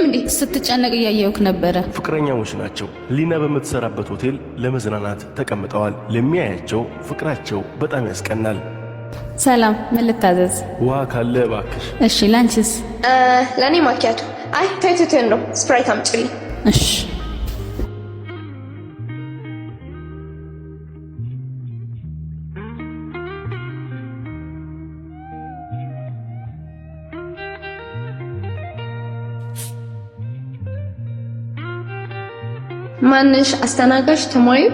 እንዴ? ስትጨነቅ እያየሁክ ነበረ። ፍቅረኛሞች ናቸው። ሊና በምትሰራበት ሆቴል ለመዝናናት ተቀምጠዋል። ለሚያያቸው ፍቅራቸው በጣም ያስቀናል። ሰላም፣ ምን ልታዘዝ? ውሃ ካለ እባክሽ። እሺ፣ ላንቺስ? ለእኔ ማኪያቶ። አይ ታይቶትን ነው፣ ስፕራይት አምጪልኝ። እሺ። ማንሽ? አስተናጋጅ? ተማሪው?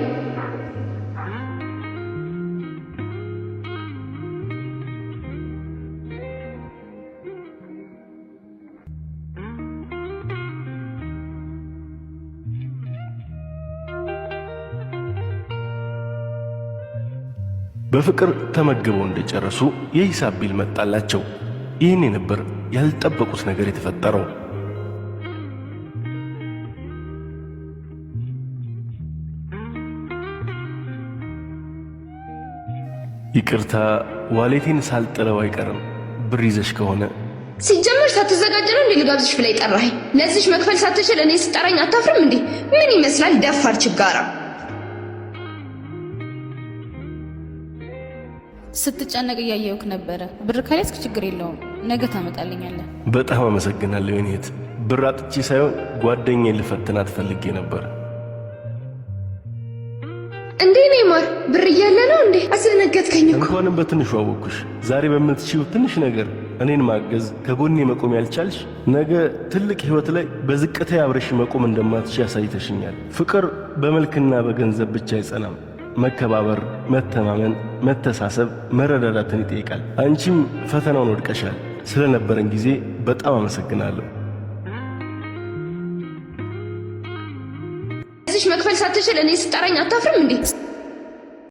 በፍቅር ተመግበው እንደጨረሱ የሂሳብ ቢል መጣላቸው። ይህኔ ነበር ያልጠበቁት ነገር የተፈጠረው። ይቅርታ፣ wallet ኤን ሳልጥለው አይቀርም። ብር ይዘሽ ከሆነ። ሲጀመር ሳትዘጋጅ ነው እንዴ ልጋብዝሽ ብላ የጠራኸኝ? ለዚሽ መክፈል ሳትችል እኔ ስጠራኝ አታፍርም እንዴ? ምን ይመስላል ደፋር ችጋራ። ስትጨነቅ እያየሁክ ነበረ። ብር ካልያዝክ ችግር የለውም፣ ነገ ታመጣልኛለህ። በጣም አመሰግናለሁ የኔ እህት። ብር አጥቼ ሳይሆን ጓደኛዬን ልፈትናት ፈልጌ ነበር። እንዴ እኔ ማር፣ ብር እያለ ነው እንዴ? አስደነገጥከኝ እኮ። እንኳንም በትንሹ አወቅኩሽ። ዛሬ በምትችይው ትንሽ ነገር እኔን ማገዝ ከጎኔ መቆም ያልቻልሽ ነገ ትልቅ ህይወት ላይ በዝቅታ አብረሽ መቆም እንደማትችይ ያሳይተሽኛል። ፍቅር በመልክና በገንዘብ ብቻ አይጸናም። መከባበር፣ መተማመን፣ መተሳሰብ፣ መረዳዳትን ይጠይቃል። አንቺም ፈተናውን ወድቀሻል። ስለነበረን ጊዜ በጣም አመሰግናለሁ። ለዚሽ መክፈል ሳትችል እኔ ስጠራኝ አታፍርም እንዴ?